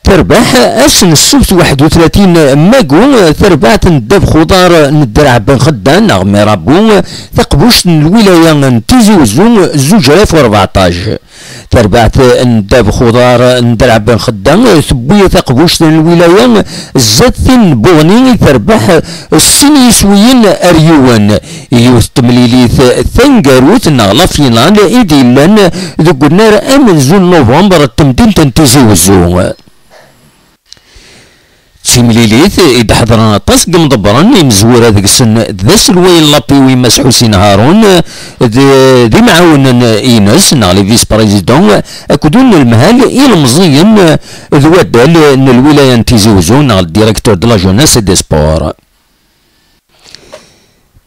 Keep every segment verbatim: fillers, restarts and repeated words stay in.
Terbeḥ ass n ssebt waḥed u tlatin mayu, terbaɛt n ddabex uḍar n Ddreɛ Ben Xedda neɣ Mirabeau, taqbuct n lwilaya n Tizi Wezzu, zuǧ alaf u rbeɛṭac. Terbaɛt n ddabex uḍar n Ddreɛ Ben Xedda tewwi taqbuct n lwilaya zdat tin n Buɣni i terbeḥ sin yiswiyen ar yiwen. Yiwet n temlilit taneggarut neɣ la finale i d-yellan deg unnar amenzu n November n temdint n Tizi Wezzu. D timlilit i d-ḥeḍren aṭas n yimḍebbren, imezwura deg-sen d aselway n l'A P W Mass Ḥusin Harun, d, d imɛawnen-ines neɣ les vice-présidents, akked unelmhal ilemẓiyen d waddal n lwilaya n Tizi Wezzu neɣ le directeur de la jeunesse et des sports.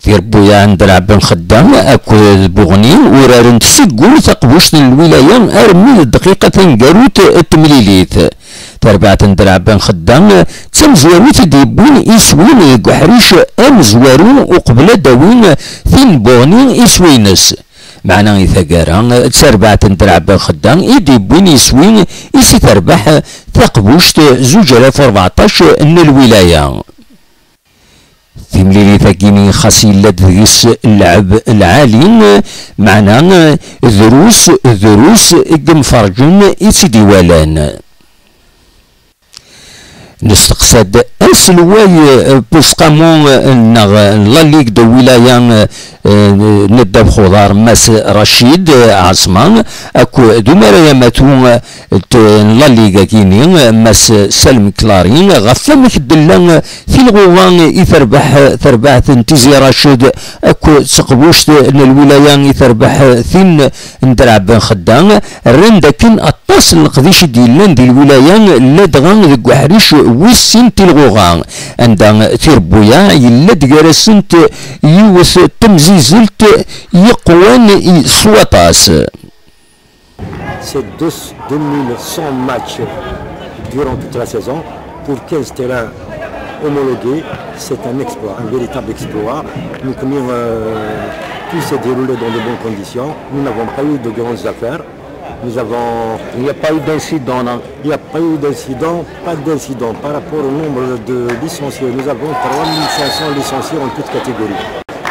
Tirebbuyaɛ n Ddreɛ Ben Xedda akked Buɣni urarent seg wul taqbuct n lwilaya armi d dqiqa taneggarut n temlilit. Tarbaɛt n Ddreɛ Ben Xedda d tamezwarut i d-yewwin iswi deg uḥric amezwaru uqbel ad d-awin tin n Buɣni iswi-ines. Meɛna i taggara d tarbaɛt n Ddreɛ Ben Xedda i d-yewwin iswi i s i terbeḥ taqbuct zuǧ alaf u rbeɛṭac n lwilaya. Timlilit-agi-nni xas yella-d deg-s lɛeb lɛali, meɛna drus, drus n yimferǧen i tt-id-iwalan. Nesteqsa-d aselway n Pusqamu neɣ La Ligue de Wilaya, eh, n ddabex uḍar, Mass Racid Ɛaṣma, akked umaray amatu n La Ligue-agi-nni, Mass Salem Clary, ɣef wamek d-tella tilɣuɣa i terbeḥ terbaɛt n Tizi Racid akked teqbuct n lwilaya i terbeḥ tin n Ddreɛ Ben Xedda, rran-d akken aṭas n leqdic i d-yellan di lwilaya, ladɣa deg uḥric wis sin tilɣuɣa, anda tirebbuyaɛ yella-d gar-asent yiwet n temzizelt yeqwan i, s waṭas. C'est deux, deux mille cent matchs durant toute la saison pour quinze terrains homologués. C'est un exploit, un véritable exploit. Donc, nous, euh, tout s'est déroulé dans de bonnes conditions. Nous n'avons pas eu de grandes affaires. Nous avons... Il n'y a pas eu d'incident, non ? Il n'y a pas eu d'incident, pas d'incident par rapport au nombre de licenciés. Nous avons trois mille cinq cents licenciés en toute catégorie.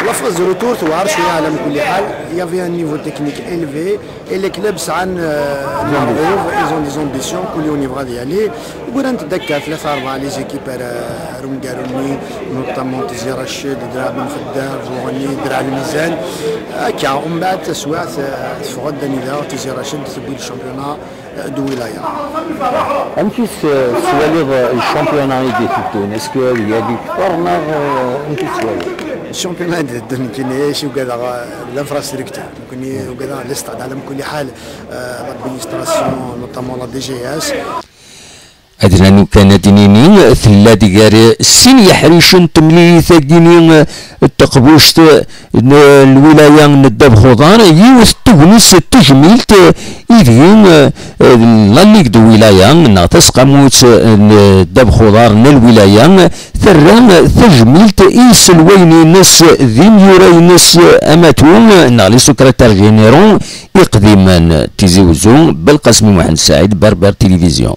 La phase de retour, tu vois, je suis à la Moukouli Hal. Il y avait un niveau technique élevé. Et les clubs, ça, euh, ils ont des ambitions, كل يوم يبغى يلي. وقرا نتذكر ثلاثة أربعة les équipes، آه، روم قالوني، notamment تيزي رشيد، دراع بن خدام، بوغني، دراع الميزان. هكا، ومن بعد تسويعت، آه، تفغد داني داو، تيزي رشيد، تبوي الشامبيونا، آه، دو ولاية. Amek i s-, teswaliḍ الشامبيونا i d-iteddun? Est-ce que ad yali kter neɣ, euh, amek i s-teswaliḍ? الشامبيونا i d-iteddun, كاين شي وكذا، l'infrastructure. Nekkni ugadeɣ lestad ɛla mkul ḥal, eh, l'administration, notamment la D G S. Ad nani kan ad d-nini, tella-d gar sin yeḥricen n temlilit-agi-nni n teqbuct n lwilaya n Dda Bxuḍar, yiwet n tegnit n tejmilt ideg, eh, la Ligue de Wilaya neɣ tasqamut n Dda Bxuḍar n lwilaya terra tajmilt i iselwayen-ines d imyura-ines amatu neɣ les secrétaires généraux iqdimen. Tizi Wezzu, Belqasem Muḥend Saɛid, Berbère Télévision.